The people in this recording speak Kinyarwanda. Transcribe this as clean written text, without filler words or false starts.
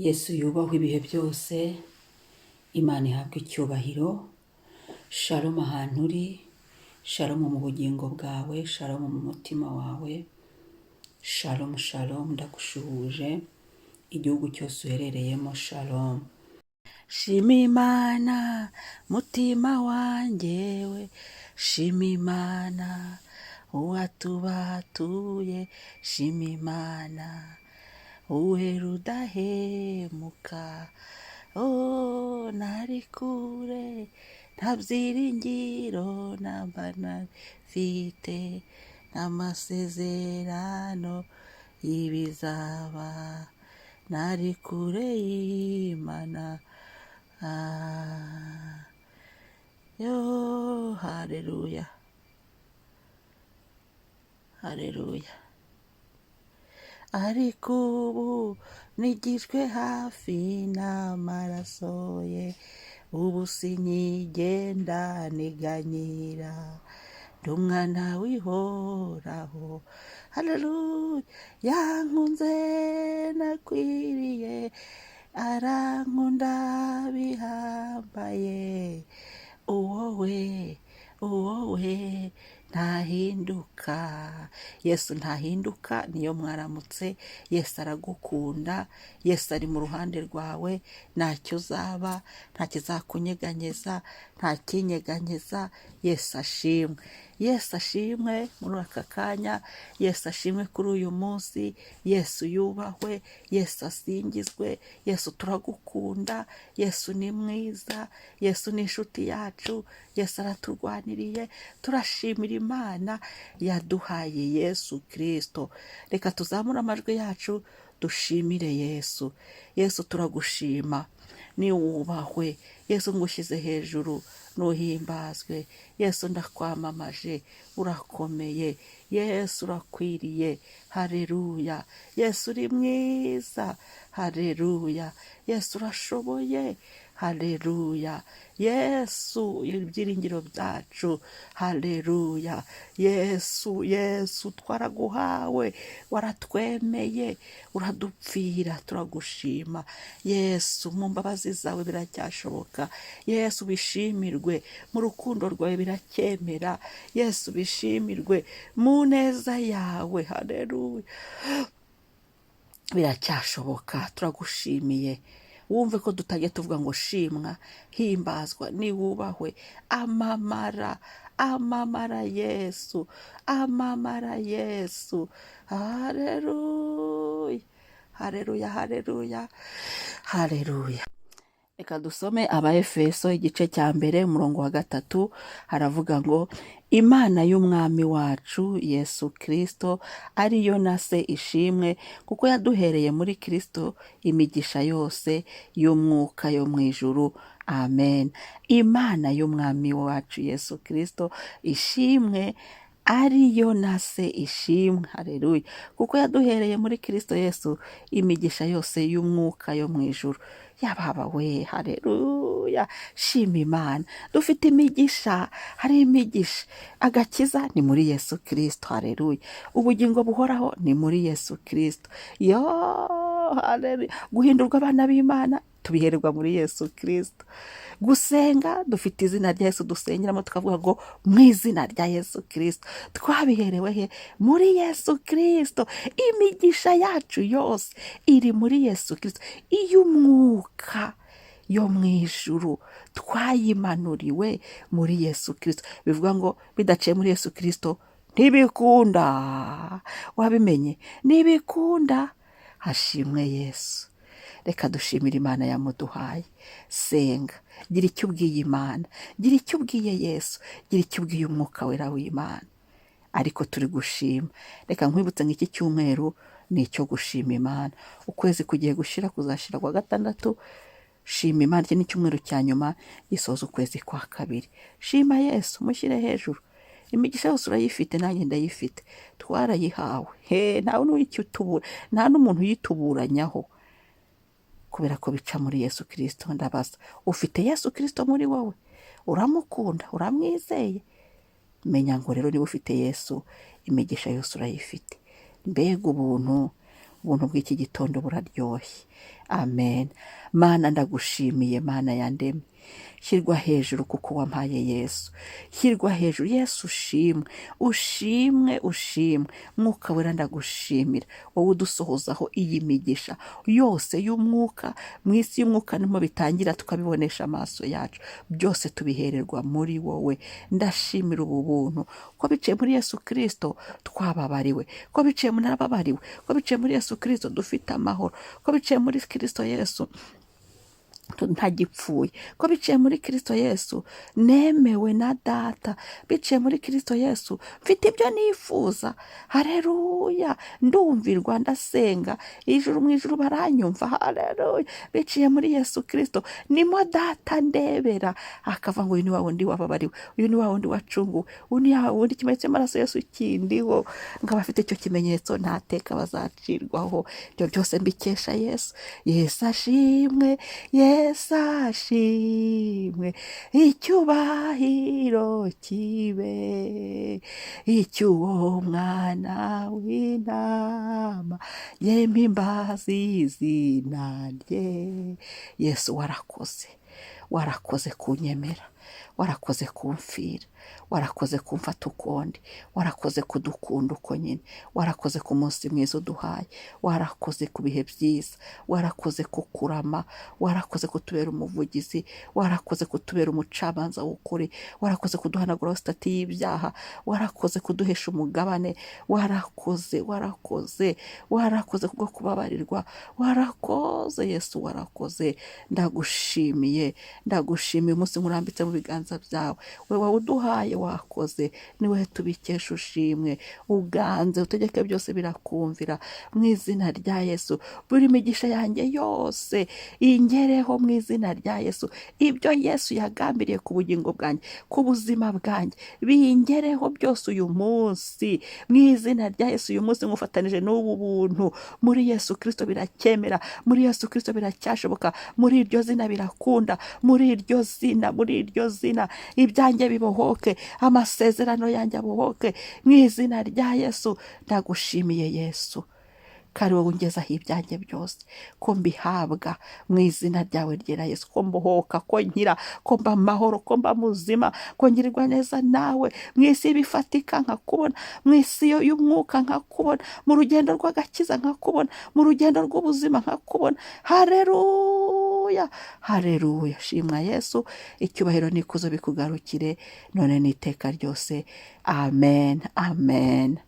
Yesu yubahwe ibihe byose, Imana ihabwe icyubahiro. Shalom ahantu uri, shalom mu bugingo bwawe, shalom mu mutima wawe, shalom shalom, ndagushuhuje igihugu cyose uherereyemo, shalom. Shima Imana mutima wanjye we, shima Imana uwatubatuye, shima Imana uwera udahemuka. Oh, nari kure, nta byiringiro namba mfite, n'amasezerano y'ibizaba, nari kure y'Imana. Ah, yo, haleluya, haleluya. Ariko ubu nigijwe hafi n'amaraso ye, ubu sinkigenda niganyira, ndi umwana w'ihoraho. Haleluya, yankunze nakwiriye, arankunda bihambaye. Uwo we, uwo we ntahinduka. Yesu ntahinduka. Niyo mwaramutse. Yesu aragukunda, Yesu ari mu ruhande rwawe. Ntacyo uzaba, nta kizakunyeganyeza, nta kinyeganyeza. Yesu ashimwe, Yesu ashimwe muri aka kanya, Yesu ashimwe kuri uyu munsi. Yesu yubahwe, Yesu asingizwe. Yesu turagukunda, Yesu ni mwiza, Yesu ni inshuti yacu, Yesu araturwaniriye. Turashimira Imana yaduhaye Yesu Kirisito. Reka tuzamure amajwi yacu dushimire Yesu. Yesu, turagushima, niwubahwe. Yesu, ngushyize hejuru, nuhimbazwe. Yesu, ndakwamamaje, urakomeye. Yesu, urakwiriye. Hareruya. Yesu, uri mwiza. Hareruya. Yesu, urashoboye. Hareruya. Yesu, ibyiringiro byacu. Hareruya. Yesu, Yesu, twaraguhawe, waratwemeye, uradupfira, turagushima. Yesu, mu mbabazi zawe biracyashoboka. Yesu, bishimirwe. Mu rukundo rwawe biracyemera. Yesu, bishimirwe. Mu neza yawe, hareruya, biracyashoboka. Turagushimiye. Wumve ko tutajya tuvuga ngo shimwa, himbazwa, niwubahwe, amamara, amamara Yesu, amamara Yesu. Hareruya, hareruya, hareruya, hareruya. Reka dusome Abaefeso igice cya 1, umurongo wa 3. Haravuga ngo: "Imana y'Umwami wacu Yesu Kirisito, ariyo na Se, ishimwe, kuko yaduhereye muri Kirisito imigisha yose y'umwuka yo mu ijuru. Amen." Imana y'Umwami wacu Yesu Kirisito ishimwe, ariyo na Se ishimwe, hareruya, kuko yaduhereye muri Kirisito Yesu imigisha yose y'umwuka yo mu ijuru. Yababa we, hareruya! Shima Imana, dufite imigisha. Hari imigisha. Agakiza ni muri Yesu Kirisito, hareruya. Ubugingo buhoraho ni muri Yesu Kirisito. Yo, hareruya! Guhindurwa abana b'Imana tubihererwa muri Yesu Kirisito. Gusenga, dufite izina rya Yesu dusengeramo, tukavuga ngo mu izina rya Yesu Kirisito. Twabiherewe he? Muri Yesu Kirisito. Imigisha yacu yose iri muri Yesu Kirisito. Iy'umwuka yo mu ijuru twayimanuriwe muri Yesu Kirisito. Bivuga ngo bidaciye muri Yesu Kirisito ntibikunda. Wabimenye, ntibikunda. Hashimwe Yesu. Reka dushimire Imana yamuduhaye. Senga, gira icyo ubwiye Imana, gira icyo ubwiye Yesu, gira icyo ubwiye Umwuka Wera w'Imana. Ariko turi gushima. Reka nkwibutse ngo iki cyumweru ni icyo gushima Imana. Ukwezi kugiye gushira, kuzashira kwa gatandatu. Shima Imana. Iki ni icyumweru cya nyuma gisoza ukwezi kwa kabiri. Shima Yesu, mushyire hejuru. Imigisha yose urayifite, nanjye ndayifite, twarayihawe. He, ntawe n'uyitubura, nta n'umuntu uyituburanyaho, kubera ko bica muri Yesu Kirisito. Ndabaza, ufite Yesu Kirisito muri wowe? Uramukunda? Uramwizeye? Menya ngo rero niba ufite Yesu, imigisha yose urayifite. Mbega ubuntu! Ubuntu bw'iki gitondo buraryoshye. Amen. Mana, ndagushimiye. Mana yandemye, shyirwa hejuru kuko wampaye Yesu. Shyirwa hejuru, Yesu. Ushimwe, ushimwe, ushimwe. Mwuka Wera, ndagushimira wowe udusohozaho iyi migisha yose y'umwuka. Mu isi y'umwuka nimo bitangira, tukabibonesha amaso yacu. Byose tubihererwa muri wowe. Ndashimira ubu buntu, ko biciye muri Yesu Kirisito twababariwe, ko biciye muri narababariwe, ko biciye muri Yesu Kirisito dufite amahoro, ko biciye muri Kirisito Yesu ntagipfuye, ko biciye muri Kirisito Yesu nemewe na Data, biciye muri Kirisito Yesu mfite ibyo nifuza. Hareruya! Ndumvirwa, ndasenga ijuru, mu ijuru baranyumva. Hareruya! Biciye muri Yesu Kirisito nimo Data ndebera akava ngo uyu ni wa wundi wababariwe, uyu ni wa wundi wacunguwe, uyu ni wa wundi ikimenyetso cy'amaraso Yesu kindiho, ngo abafite icyo kimenyetso ntateka bazacirwaho. Ibyo byose mbikesha Yesu. Yesu ashimwe, Yesu ashimwe, icyubahiro kibe icy'uwo mwana w'intama, yemimbazi izina rye. Yesu, warakoze, warakoze kunyemera, warakoze kumfira, warakoze kumfata ukundi, warakoze kudukunda uko nyine, warakoze ku munsi mwiza uduhaye, warakoze ku bihe byiza, warakoze kukurama, warakoze kutubera umuvugizi, warakoze kutubera umucamanza w'ukuri, warakoze kuduhanaguraho sitati y'ibyaha, warakoze kuduhesha umugabane, warakoze, warakoze, warakoze kubwo kubabarirwa. Warakoze Yesu, warakoze. Ndagushimiye, ndagushimiye. Umunsi nkurambitse mu biganza byawe, wowe wawuduhaye, wakoze, niwe tubikesha. Ushimwe, uganze, utegeke, byose birakumvira mu izina rya Yesu. Buri migisha yanjye yose ingereho mu izina rya Yesu. Ibyo Yesu yagambiriye ku bugingo bwanjye, ku buzima bwanjye, bingereho byose uyu munsi mu izina rya Yesu. Uyu munsi nkufatanije n'ubu buntu. Muri Yesu Kirisito biracyemera, muri Yesu Kirisito biracyashoboka, muri iryo zina birakunda, muri iryo zina, muri iryo zina ibyanjye bibohoke, amasezerano yanjye abohoke mu izina rya Yesu. Ndagushimiye Yesu, ko ari wowe ungezaho ibyanjye byose, ko mbihabwa mu izina ryawe ryera Yesu, ko mbohoka, ko nkira, ko mba amahoro, ko mba muzima, ko ngirirwa neza nawe mu isi bifatika nkakubona, mu isi y'umwuka nkakubona, mu rugendo rw'agakiza nkakubona, mu rugendo rw'ubuzima nkakubona. Hareruya, hareruya! Shimwa Yesu. Icyubahiro n'ikuzo bikugarukire none n'iteka ryose. Amen, amen.